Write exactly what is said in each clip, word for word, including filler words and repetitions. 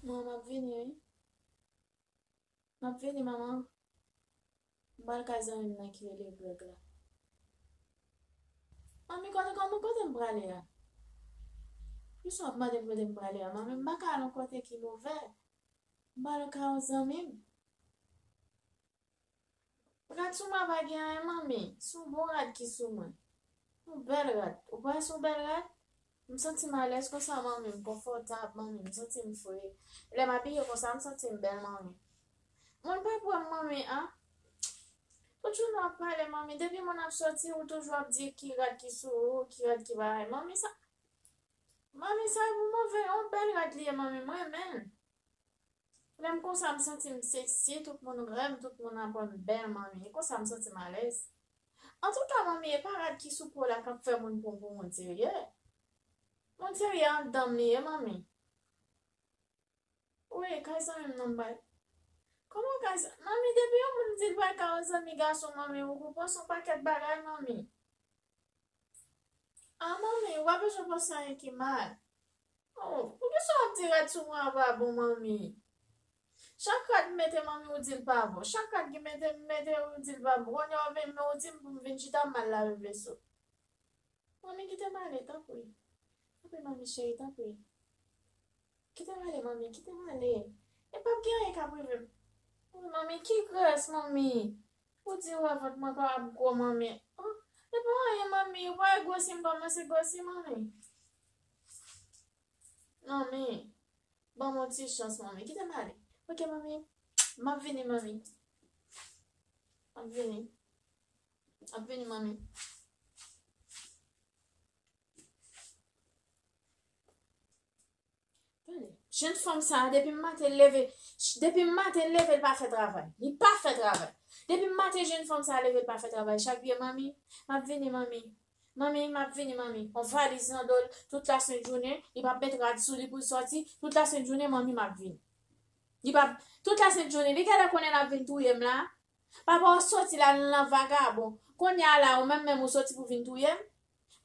Manman, m ap vini, wi. M ap vini, manman. M pral kay zanmi m nan ki rele Greg la. Manmi, kote, kòman, kote m prale a? Poukisa w ap mande m kote m prale a, manmi? M pa ka al yon kote ki louvè. M pral kay yon zanmi m. Rad sou mwen pa gen anyen, manmi. Se yon bon rad ki sou mwen. Yon bèl rad. Ou pa wè se yon bèl rad? M santi m alèz konsa, manmi. M konfòtab, manmi. M santi m fre. Lè m abiye konsa, m santi m bèl, manmi. Moun pa pran m, manmi, a. Tout jounen w ap pale, manmi. Depi moun ap soti, ou toujou ap di ki rad ki sou ou, ki rad ki bagay. Manmi, sa, manmi, sa e pou move, yon bèl rad li ye, manmi. Mwen renmen l. Lè m konsa, m santi m seksi, tout moun renmen m, tout moun aprann m bèl, manmi. E konsa, m santi m alèz. Antouka, manmi, e pa rad ki sou po la k ap fè moun pran m pou moun serye. Moun serye anndan m li ye, manmi. Wi, kay zanmi m nan m bay. Kòman kay zanmi? Manmi, depi yon moun di l pral kay yon zanmi gason, manmi, ou konprann se yon pakèt bagay, manmi. A, manmi, ou pa bezwen panse anyen ki mal. Oh, poukisa w ap di rad sou mwen an pa bon, manmi? Chak rad m mete, manmi, ou di l pa bon. Chak rad ki mete, m mete, ou di l pa bon. Kounye a w vin, men ou di m pou m vin chita, m al lave veso. Manmi, kite m ale, tanpri. Tanpri, manmi cheri, tanpri. Kite m ale, manmi, kite m ale. E p ap gen anyen k ap rive m. Wi, manmi, ki grès, manmi? Ou di wè vant mwen pa ap gwo, manmi. Oh, e pa anyen, manmi, ou pa wè gwosi m kòmanse gwosi, manmi. Manmi, ban m yon ti chans, manmi. Kite m ale. Ok, manmi. M ap vini, manmi. M ap vini. M ap vini, manmi. Tande, jenn fanm sa a, depi maten l leve, depi maten l leve, l pa fè travay. Li pa fè travay. Depi maten, jenn fanm sa a leve, l pa fè travay. Chak vye, manmi, m ap vini, manmi. Manmi, m ap vini, manmi. On valiz nan do l, tout lasent jounen, li p ap met rad sou li pou l sòti. Tout lasent jounen, manmi, m ap vini. Li p ap, tout lasent jounen, li genlè konnen l ap vin touye m la. Papa w soti la nan vagabon. Kounye a la, ou menm menm ou soti pou vin touye m.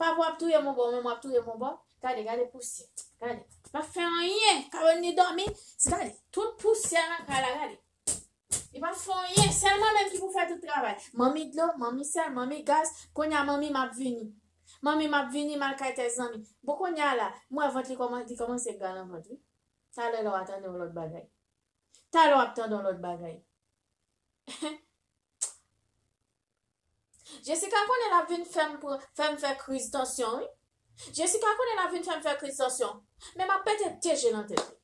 Papa w ap touye m yon bò, ou menm w ap touye m yon bò. Gade, gade pousyè. Gade. L pa fè anyen. Kabann li dòmi. Gade. Tout pousyè nan kay la, gade. Li pa fè anyen. Sèl mwen menm ki pou fè tout travay. Manmi dlo, manmi sèl, manmi gaz. Kounye a, manmi, m ap vini. Manmi, m ap vini, m al kay tèt zanmi. Bon, kounye a la, m wè vant li kòman-, li kòmanse gra nan vant, wi. Talè la w a tande yon lòt bagay. Talè w ap tande yon lòt bagay. Jessica konnen l ap vin fè m pran, fè m fè kriz tansyon, wi. Jessica konnen l ap vin fè m fè kriz tansyon. Men m ap pete de je nan tèt li.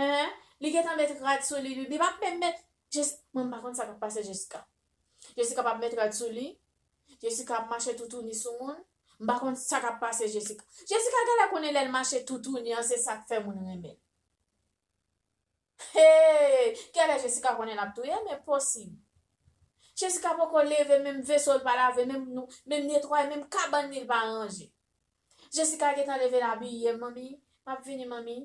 Hein? Li gentan met rad sou li, li, li p ap menm met. Jess-, mwen, m pa konn sa k ap pase Jessica. Jessica p ap met rad sou li. Jessica ap mache toutouni sou moun. M pa konn sa k ap pase Jessica. Jessica genlè konnen lè l mache toutouni an, se sa k fè moun renmen l. Hey! Genlè Jessica konnen l ap touye m, enposib. Jessica poko leve, menm veso l pa lave, menm nou, menm netwaye, menm kabann li l pa ranje. Jessica gentan leve l abiye, manmi, m ap vini, manmi.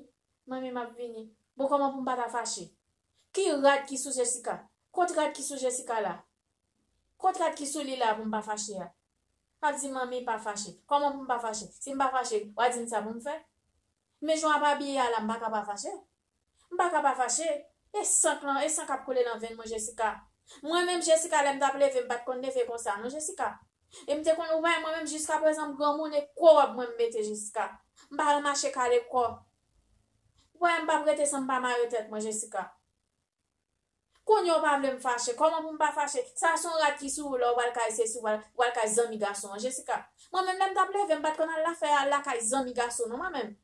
Manmi, m ap vini. Bon, kòman pou m pa ta fache? Ki rad ki sou Jessica? Kot rad ki sou Jessica la? Kot rad ki sou li la pou m pa fache a? M ap di manmi pa fache. Kòman pou m pa fache? Si m pa fache, w a di m sa pou m fè? Men jan w ap abiye a la, m pa ka pa fache. M pa ka pa fache. E san k lan, e san k ap koule nan venn mwen, Jessica. Mwen menm, Jessica, lè m t ap leve, m pa t konn leve konsa, non, Jessica. E m te konn, ou wè, mwen menm, jiskaprezan, m granmoun, e kò w ap mwen m mete, Jessica. M pa ka mache kale kò. Ou wè, m p ap rete san m pa mare tèt mwen, Jessica. Kounye a w pa vle m fache. Kòman pou m pa fache? Sa se yon rad ki sou ou lè w pral kay, se si w pral, w pral kay zanmi gason an, Jessica. Mwen menm lè m t ap leve, m pa t konn al la fè al lakay zanmi gason non, mwen menm.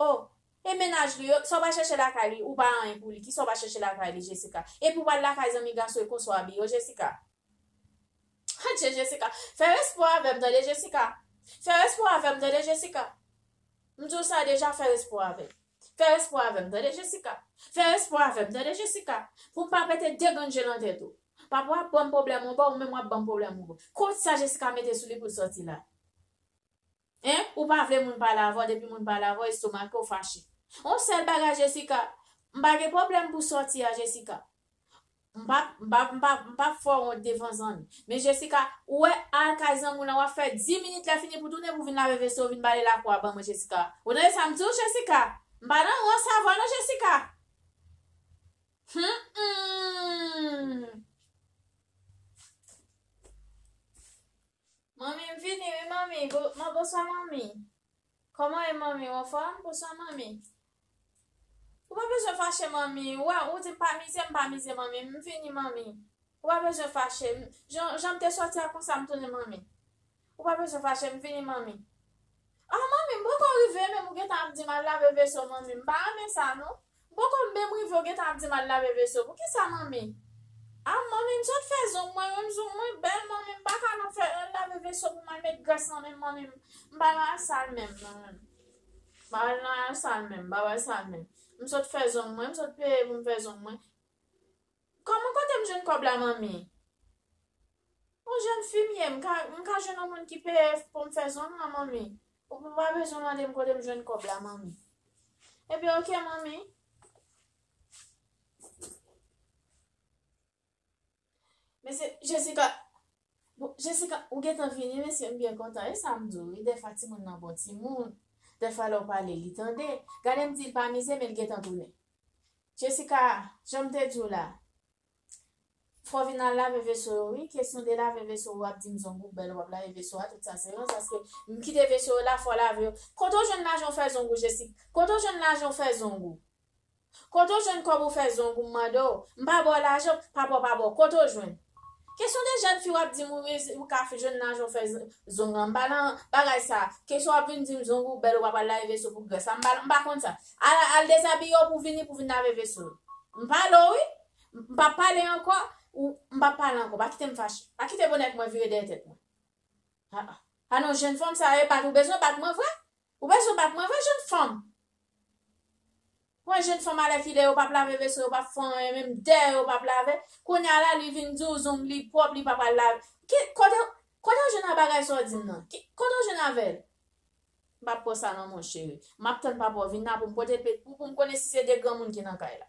Oh, e mennaj li yo, sa w pa chèche lakay li, ou pa anyen pou li. Kisa w pa chèche lakay li, Jessica? Epi w pral lakay zanmi gason e konsa w abiye, Jessica. Adje, Jessica. Fè respè avè m, tande, Jessica. Fè respè avè m, tande, Jessica. M di w sa deja, fè respè avè m. Fè respè avè m, tande, Jessica. Fè respè avè m, tande, Jessica. Pou m pa pete de grenn je nan tèt ou. Papa w ap ban m pwoblèm yon bò, ou menm w ap ban m pwoblèm yon bò. Kot sa Jessica mete sou li pou l sòti la? Hein? Ou pa vle moun pale avè w, depi moun pale avè w, estomak ou fache. On sèl bagay, Jessica, m pa gen pwoblèm pou sòti a, Jessica. M p ap, m p ap, m p ap, m p ap fè w wont devan zanmi. Men Jessica, ou wè al kay zanmi w lan, w ap fè dis minit lè fini pou tounen pou vin lave veso, vin bale lakou a ban mwen, Jessica. Ou tande sa m di w, Jessica? M pa nan rans avè w non, Jessica. Hmm, hmm. Manmi, m vini wi, manmi. Bo-, man, bonswa, manmi. Kòman w ye, manmi? Ou anfòm? Bonswa, manmi. Ou pa bezwen fache, manmi. Ou wè, ou di m pa mize, m pa mize, manmi. M vini, manmi. Ou pa bezwen fache. M, jan, jan m te sòti a konsa, m tounen, manmi. Ou pa bezwen fache, m vini, manmi. Ah, manmi, m poko rive, menm ou gentan ap di m al lave veso, manmi. M pa renmen sa, non. M poko menm rive, ou gentan ap di m al lave veso. Poukisa, manmi? Ah, manmi, m sot fè zong mwen, menm zong mwen bèl, manmi. M pa ka nan fè, al lave veso pou m al met grès nan menm, manmi. M pa nan al sal menm, non, menm. M pa al nan al sal menm, m pa al sal menm. M sot fè zong mwen, m sot peye pou m fè zong mwen. Kòman, kote m jwenn kòb la, manmi? Yon jèn fi m ye, m ka, m ka jwenn yon moun ki peye pou m fè zong lan, manmi. Ou pa bezwen mande m kote m jwenn kòb la, manmi. Ebyen, oke, manmi. Mesye, Jessica, bon, Jessica, ou gentan vini, mesye, m byen kontan. E sa m di w, wi, dèfwa timoun nan bon timoun. Dèfwa lè w pale, li tande. Gade m di l pa mize, men l gentan tounen. Jessica, jan m te di w la, fò w vin al lave veso yo, wi. Kesyon de lave veso, w ap di m zong ou bèl, w ap lave veso a, tout sa se rans, paske m kite veso yo la, fò w lave yo. Kote w jwenn lajan w fè zong ou, Jessica? Kote w jwenn lajan w fè zong ou? Kote w jwenn kòb ou fè zong ou, m mande w? M pa ba w lajan, papa w pa ba w. Kote w jwenn? Kesyon de jèn fi, w ap di m ou rezi-, ou ka jwenn lajan w fè z-, zong an. M pa nan bagay sa. Kesyon w ap vin di m zong ou bèl, ou pa pral lave veso pou grès la. M pa, m pa konn sa. Al, al dezabiye w pou vini, pou vin lave veso. M pale w, wi. M pa pale ankò, ou m pa pale ankò. Pa kite m fache. Pa kite bonèt mwen vire dèyè tèt mwen. Ah, ah. Ah non, jèn fanm sa, e bat, ou bezwen bat mwen vre? Ou bezwen bat mwen vre, jèn fanm? Mwen, jèn fanm alèkile, yo p ap lave veso, yo p ap fè anyen, menm dèyè yo p ap lave. Kounye a la, li vin di w zong li pwòp, li pa pral lave. Ki, kote, kote w jwenn nan bagay sa w di m nan? Ki, kote w jwenn avè l? M p ap pran sa non, monchè. M ap tann papa w vin la pou m pote l, pou, pou m konnen si se de granmoun ki nan kay la.